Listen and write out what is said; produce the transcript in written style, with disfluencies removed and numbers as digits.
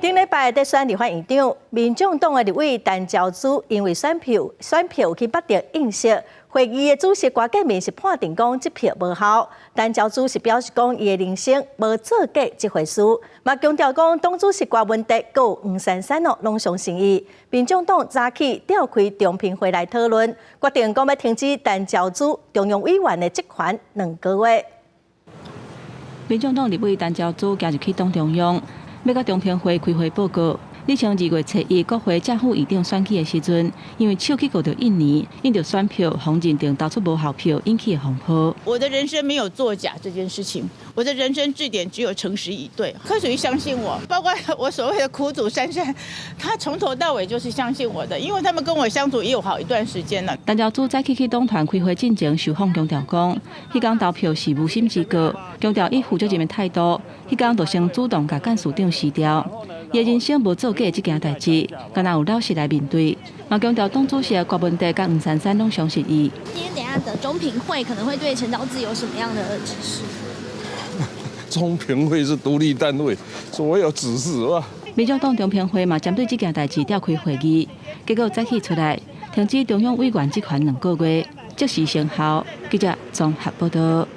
頂禮拜佇選立法院長，民眾黨的立委陳昭姿因為選票去捌著印色，會議的主席郭建明是判定講這票無效。陳昭姿是表示講伊的人生無做假這回事，嘛強調講黨主席郭文德佮黃珊珊哦攏相信伊。民眾黨早起召開中評會來討論，決定講欲停止陳昭姿中央委員的職權2個月。民眾黨立委陳昭姿行入去黨中央，欲佮中評會開會報告。日前2月初1國會正副院長選舉的時陣，因為手去勾著印泥，印著選票，予認定投出無效票，引起的風波。我的人生沒有作假這件事情，我的人生字典只有誠實以對。柯主席相信我，包括我所謂的苦主珊珊，他從頭到尾就是相信我的，因為他們跟我相處也有好一段時間了。陳昭姿早起去黨團開會進前受訪強調講，彼工投票是無心之過，強調以負責任的態度，彼工就先主動共幹事長辭掉。伊人生無做假這件代誌，敢若有老實來面對。嘛強調黨主席郭文德佮黃珊珊攏相信伊。今天等下的中評會可能會對陳昭姿有什麼樣的指示？中評會是獨立單位，所有指示吧。民眾黨中評會嘛針對這件代誌召開會議，結果早起出來停止中央委員職權2個月，即時生效。記者綜合報道。